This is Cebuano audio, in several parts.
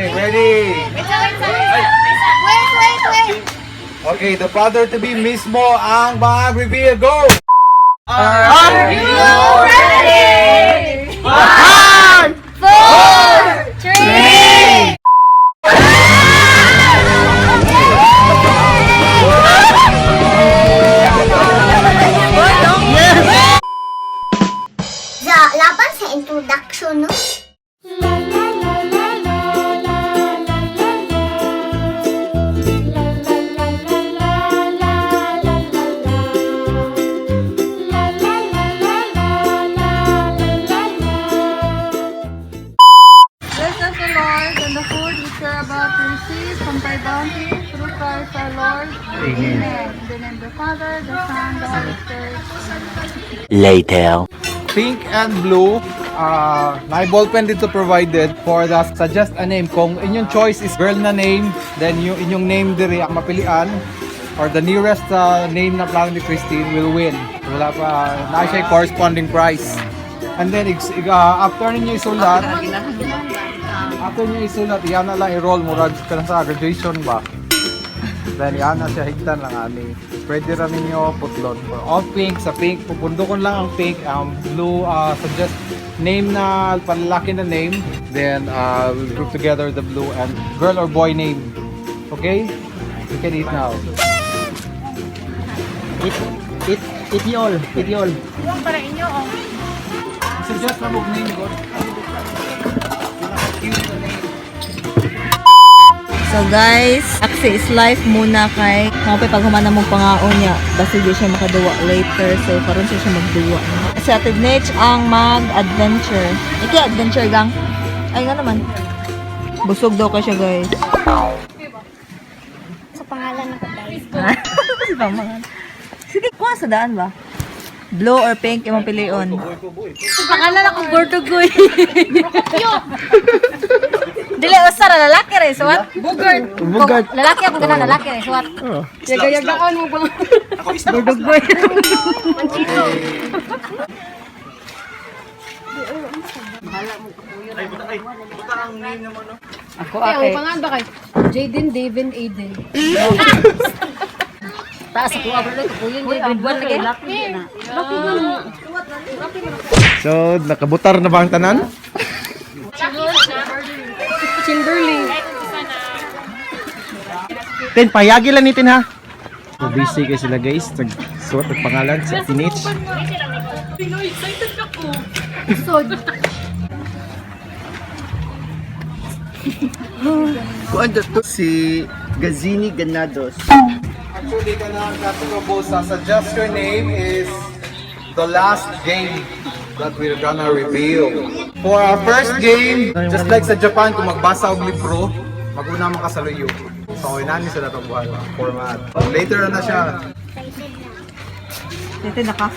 Okay, ready? Wait, wait, wait. Okay, the father to be mismo ang mag-reveal. Go! Are you ready? Five, four, three. Sa laban sa introduction, no? Bless us, O Lord, and the food which we are about to receive from thy bounty through Christ our Lord. Amen. In the name of the Father, the Son, the Holy Spirit. Later. Pink and blue, may ballpen dito provided for the suggest a name. Kung inyong choice is girl na name, then yung inyong name diri ang mapilian or the nearest name na plano ni Christine will win. Wala pa, na siya corresponding prize. And then, after ninyo isulat, iyan na lang i-roll murag ka na sa graduation ba? Then yan na siya higtan lang ani. Pwede ra ninyo putlon. For all pink sa pink, pupundukon lang ang pink, ang blue, suggest name na panlalaki na name, then we'll group together the blue and girl or boy name. Okay? You can eat now. Eat, eat, eat you all, eat you all. Suggest na mo name god. Cute na name. So guys, aksi is life muna kay mga pag humana mong pangaon niya. Basta di siya makaduwa later. So karon siya siya magduwa. Si Ate Nech ang mag-adventure. Iki adventure gang. Ay nga naman. Busog daw ka siya, guys. Sa pangalan ng guys. Sa pangalan. Sige, kuha sa daan ba? Blue or pink imong pilion. Pangalan ako Bordogoy. Dili usa ra lalaki re suwat. Bugart. Bugart. Lalaki ako ganan lalaki re suwat. Yagayagaan mo ba? Bordogoy. Ako ate. Pangalan ba kay? Jaden, Davin, Aiden. Taas ako abro ko kuyon grade 1 lagi. So, nakabutar na ba ang tanan? Kimberly. Ten, payagi lang nitin ha. So busy kay sila guys, nagsuot ng pangalan sa teenage. Kuan to si Gazini Ganados. Actually, ka na ang dating Robosa. Suggest your name is the last game that we're gonna reveal. For our first game, just like sa Japan, kung magbasa og libro, maguna man ka sa luyo. So, inani sila itong buhay format. Later na siya. Dito na ka.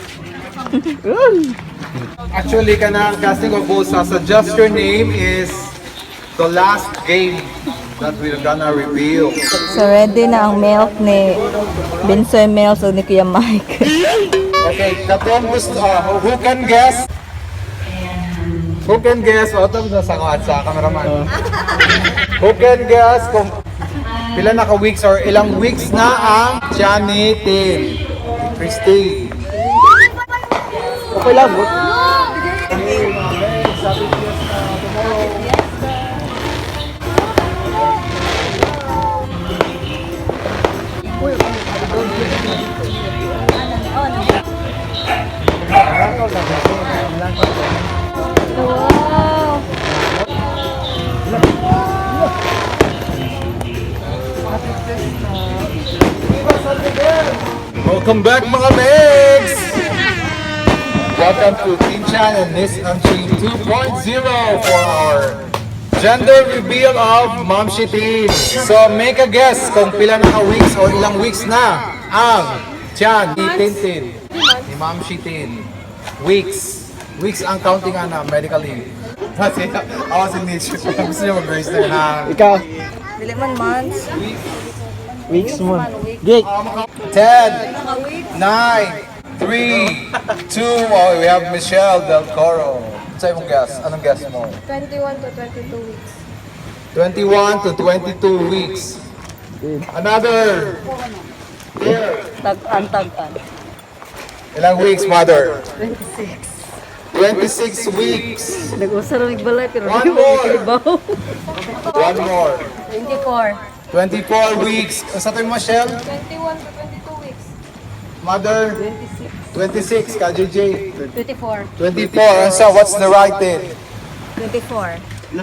Actually, ka na ang casting of Bosa. Suggest your name is the last game that we're gonna reveal. So ready na ang milk ni Binsoy Mills o ni Kuya Mike. Okay, katong gusto, who can guess? Who can guess? O, ito sa sa cameraman. Who can guess kung pila na ka weeks or ilang weeks na ang tiyan ni Tin? Christine. Okay lang. Okay, mga legs, happy fiesta tomorrow. Wow! Welcome back, mga legs! Welcome to Team Chan and Miss Unchained 2.0 for our gender reveal of Momshi Team. So make a guess kung pila na ka weeks or ilang weeks na ang tiyan ni Tintin, ni Momshi Tin. Weeks. Weeks ang counting ana medically. Kasi ako si Mitch, gusto niya mag-raise na na. Ikaw, Dili man months. weeks mo. Gig. 10, 9, 3, 2, oh, we have Michelle Del Coro. Sa imong guess? Anong guess mo? 21 to 22 weeks. 21 to 22 weeks. Another. Here. Tag-an, tag-an. Ilang weeks, mother? 26. 26 weeks. Nag-usa ra balay pero One more. One more. 24. 24 weeks. Sa ito yung Michelle? 21 to 22 weeks. Mother? 26. 26, ka JJ. 24. 24. And so, what's the right date? 24. Okay,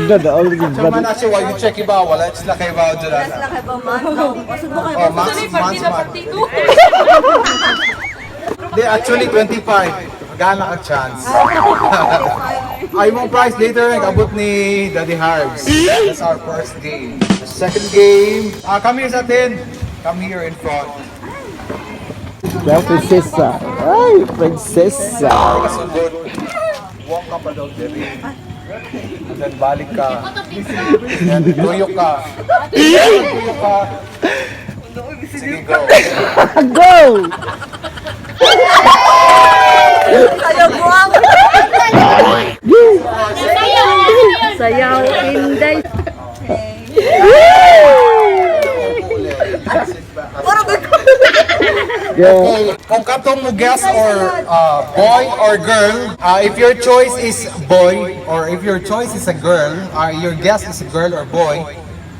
Dadaog yung so man na siya, why you check iba? Wala sila kay ba dyan. Sila kay ba man? Wasod mo kay Oh, max, months, man. Di, actually, 25. Gana ka chance. Ay mong prize later, nag-abot ni Daddy Harbs. That's our first game. Second game, ah, come here sa atin. Come here in front. Yeah, prinsesa. Ay, prinsesa. Ay, kasugod. Walk ka pa daw, Jerry. And then balik ka. And then tuyok ka. Tuyok ka. Sige, go. Go! Sayaw buwang! Sayaw, Inday. Yeah. Kung katong mo guess or boy or girl, if your choice is boy or if your choice is a girl, your guess is a girl or boy,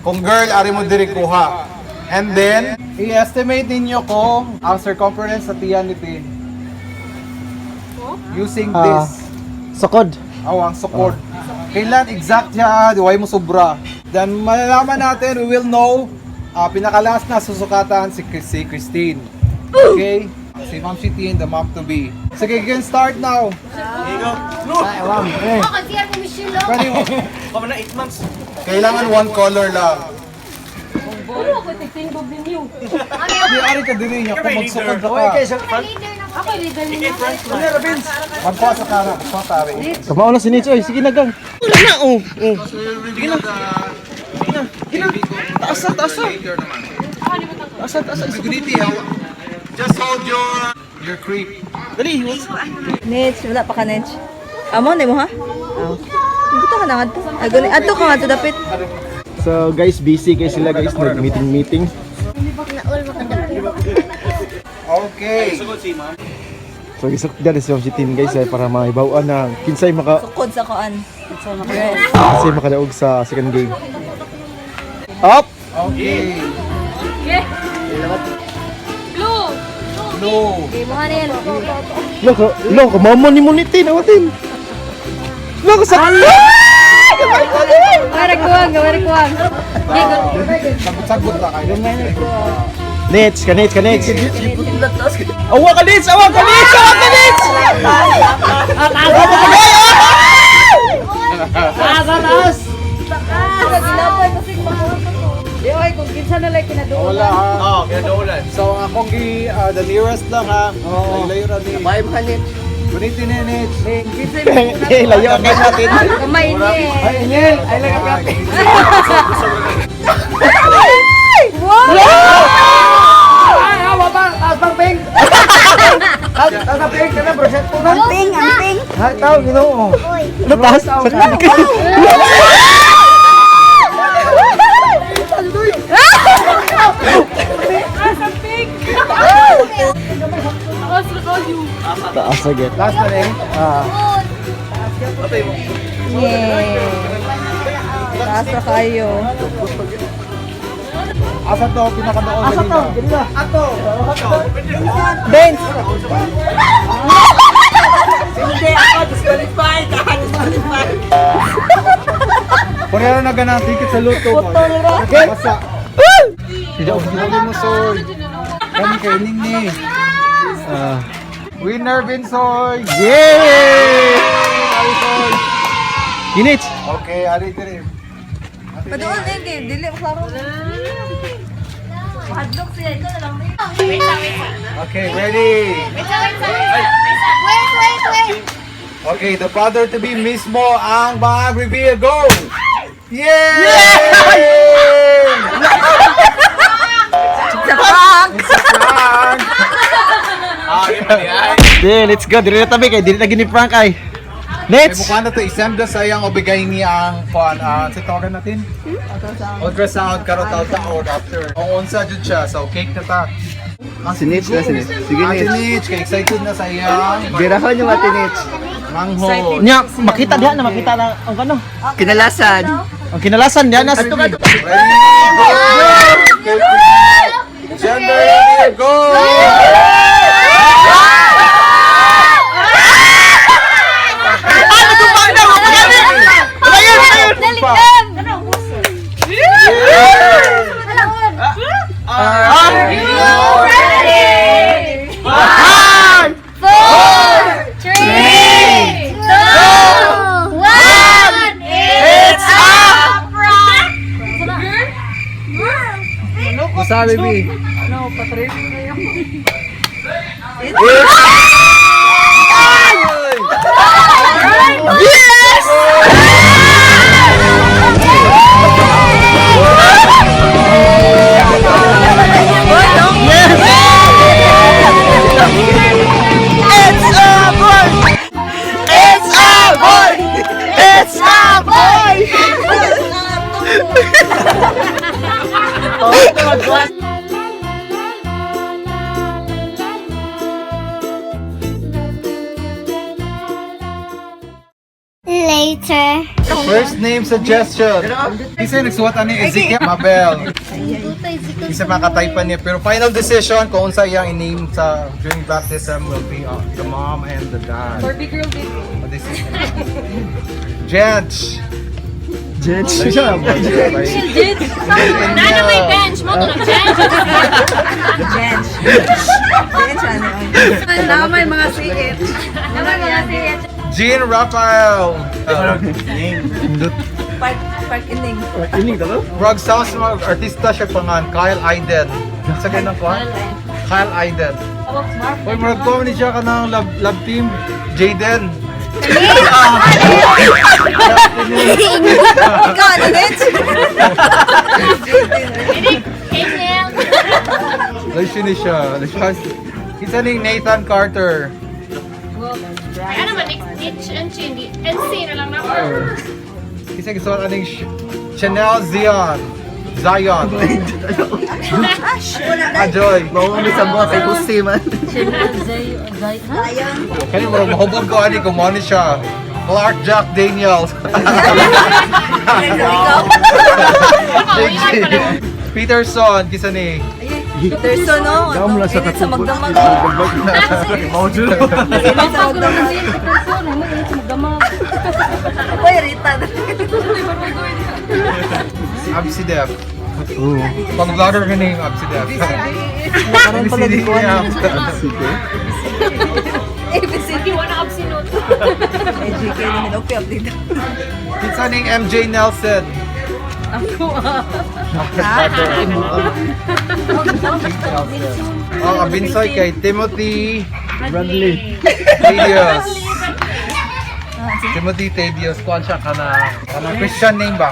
kung girl, ari mo diri kuha. And then, i-estimate ninyo kung ang circumference sa tiyan ni Tin. Using this. Sukod. Aw, ang sukod. Kailan exact siya, di mo sobra. Then malalaman natin, we will know, pinaka-last na susukatan si Christine. Okay? Si Ma'am Shitin, the mom to be. Sige, you can start now. Oh, kasi ako Michelle. Oh. Pwede mo. Kailangan one color lang. Puro ako tigtingog ninyo. Di, ari ka diri niya kung magsukod ka. Leader na Ako leader ninyo. Magkuha sa kara, magkuha sa ari. Kamao na si Nietzsche. Oy, sige na gang. Wala na, oh. Oh. Sige na. Sige na. Sige na. Taas na, taas na. Taas na, taas na. Just hold your creep. Dali. Nitch, wala pa ka, Nitch. Amo, na mo ha? Oh. Buta ka na nga to. Ay, gani. Adto ka nga to, dapit. So guys, busy kayo sila guys. Nag-meeting meeting. Naul mo ka dapit. Okay. So isakda na si Ma'am Shitin guys eh, para maibaw na kinsay maka Sukod sa koan. Dress. kinsay makadaog sa second game. Up! Okay. Blue. Blue. Okay, mo hanil. Loko, loko, mama ni mo ni Tin, awatin. Loko sa Gamay kuwang, gamay kuwang. Sagot-sagot lang kayo. Nits, ka Nits, ka Nits. Awa ka Nits, awa ka Nits, awa ka Nits. Awa ka Nits. Di oy, kung kinsa na lang kinaduolan. Wala ha. Oo, kinaduolan. So ang akong gi, the nearest lang ha. Oo. Layo ra ni. 500. Gunitin ni Nits. Kinsa Eh, layo ka natin. Kamay ni. Ay, Inel! Ay, lang ang Ang ping, ang ping. Uy. Ano taas? Sakit ka. Taas agad. Last na rin. Yay. Taas na kayo. Asa to? Pinakadoon. Asa to? Ato! Benz! Parehara na ganang ticket sa luto mo. Okay? Basta. Hindi mo, Soy. Kami kay Ning ni. Winner, Vinsoy! Yay! Ari, Soy. Kinits! Okay, ari, tiri. Padoon din, kay dili klaro. Hadlok siya, ikaw na lang. Okay, ready? Wait, wait, wait. Okay, the father to be mismo ang mag-reveal. Go! Yay! Sa prank! It's a prank! Ah, Di, let's go. Dili na tabi kay dili na gini prank ay. Ay, Let's. mukha na to, isend na sa iyang obigay niya ang kuan, si tawagan natin? Ultrasound karon taon after. Ang unsa jud siya, so cake na ta. Si Nitch na si Nitch. Sige Ate Nitch. Nitch, kay excited na sa iyang Birahon yung Ate Nitch. manghod. Nya, makita diha na makita na ang ano. Kinalasan. Ang kinalasan diha na. Ready, go! Gender reveal, go! Ah! Ready? Five! 4, 3, 2, 1. It's up! Masabi, B. Ano, patraining na yung Yes! It's a boy! It's a boy! It's a boy! Later. First name suggestion. Isa yung nagsuwat ani Ezekiel Mabel. Isa mga kataypan niya. Pero final decision kung unsa iyang i-name sa during baptism will be the mom and the dad. Barbie girl, baby. Oh, this is Judge. Judge. Nana may bench mo to na bench. Bench. Bench, ano? Na may mga CH. Na may mga CH. Jean Raphael. Park, park ining. Ining talo? Rog sounds mga artista siya pangan Kyle Aiden. Sa ganang ko? Kyle Aiden. Uy, murag ko ni siya kanang love, love team. Jaden. Ikaw, ano, Nitch? Angel. Lesyo ni siya. Lesyo. Isa ning Nathan Carter. Ay, ano man, H and Chindy. NC na lang na. Isa gusto ko aning Chanel Zion. Zion. Ajoy. Bawa mi sa buha kay Jose man. Kani mo mahubog ko ani kung mo ni siya. Clark Jack Daniels. Peterson, kisa ni. Peterson, no? Ano, init sa magdamag. Init sa magdamag. Uy, Rita. Absidef. Pang vlogger ka name Absidef. Karon pala di ko ano. ABC. Hindi wala absinut. Ay, GK namin. Okay, update. Kinsa ning MJ Nelson. Ako ah. Oh, abinsoy kay Timothy Bradley. Tadios. Timothy Tadios, kuan siya kana kana Christian name ba?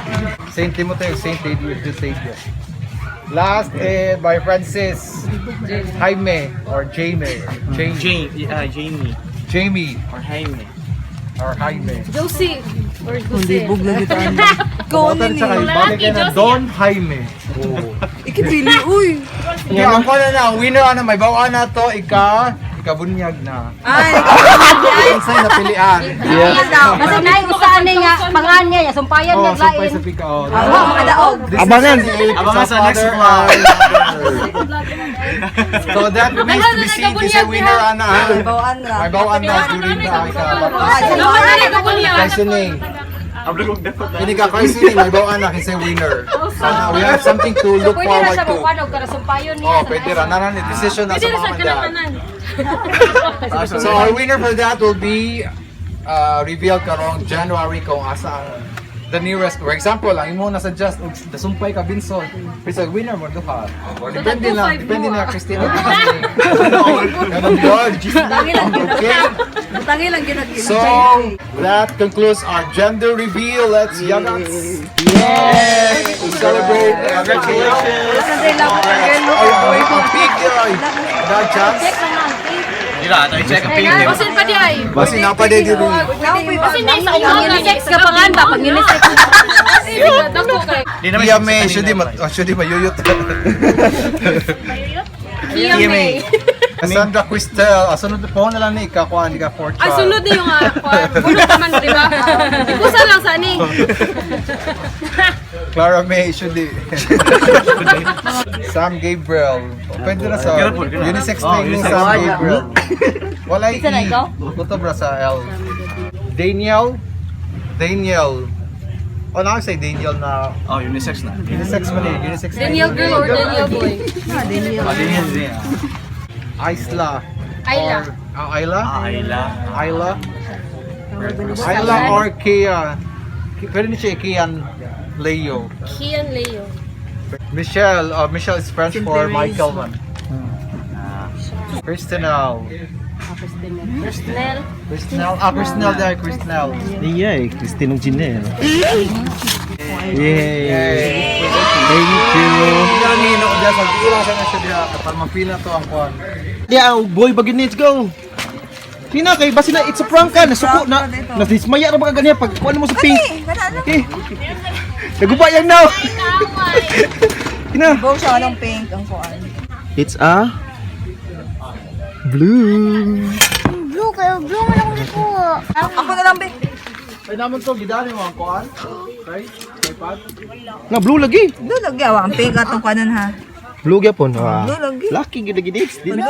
Saint Timothy or Saint Tadios, just Tadios. Last eh, by Francis Jaime or Jaime. Jamie. Jamie Jamie or Jaime. or Jaime. Josie. Or Jose. Libog lagi tayo. Go Kamutan ni siya kay balik kay na Don Jaime. Oh. Ikipili, uy. Yeah, ako na na, ang winner ana may bawa na to ika ikabunyag na. Ay, Unsay napilian? Yes. Basta na usaan ni nga pangan niya, ya, sumpayan Oh, niya sumpay lain. sa pika. Oh. oh, makadaog. This Abangan. is Abangan sa next vlog. So that remains to be seen kasi winner ana. ah. May bawaan ra. May bawaan na during the ika. Questioning. Ini ka questioning, may bawaan na kasi winner. So now we have something to So look pwede na forward siya to. magpanog para sumpayon niya. Oh, pwede ra. Naran decision na Pwede sa na siya mom and dad. kanang So our winner for that will be revealed karong January kung asa ang the nearest. For example, ang imo na suggest og dasumpay ka Binson. Pero sa winner mo duha. Depende lang, depende na Christina. Ganun yun. Tangi lang Okay. Tangi lang ginag So that concludes our gender reveal. Let's yagats. Yeah! To celebrate. Congratulations. Kasi lang Ay, ang pig. Ay, that chance. Check lang ang cake. Basin pa di ay. Basin na pa di diri. Basin na sa una. Unisex ka pa nga ba? Pag unisex. Dako kay. Kia May, should di mayuyot. Kia May. Cassandra Cristel, sunod po na lang ni ikakuha ni ka fourth Ay, child. sunod na yung kuwan. Bunot naman, di ba? Ikusa lang sa ni. Clara May, should di. Sam Gabriel. Pwede na sa unisex name ni Sam Gabriel. Wala E. Luto bra sa L. Daniel. Daniel. Oh, na say Daniel na. Oh, unisex na. Unisex man eh. Unisex name. Daniel girl or Daniel boy? Ah, Daniel din. Isla. Ayla. Ah, Ayla? Ayla. Ayla? Ayla or Kia. Pwede ni siya Kian Leo. Kian Leo. Michelle, Michelle is French for Michael man. Christinel. Nel. Christinel. Ah, Christinel there, Christinel. Niya eh, Christine ng Ginel. Yay! Thank you! Hindi nino diya sa ila sa na siya diha kapag mapila to ang kuan. Yeah, oh, boy, bagay let's go. Sina kay basi na it's a prank ka, nasuko na. Nasismaya ra ba ka ganyan pag kuan mo sa pink. Okay. Naguba yan now. Kina. Go siya anong pink ang kuan. It's a blue. Blue kayo, blue man ako nikuha. Ako na lang be. Ay naman to gidani mo ang kuan. Okay? Tripod. Nga blue lagi. Blue lagi awa ang pink atong kuanon ha. Blue gyapon. Ah. Blue lagi. Lucky gid gid. Blue.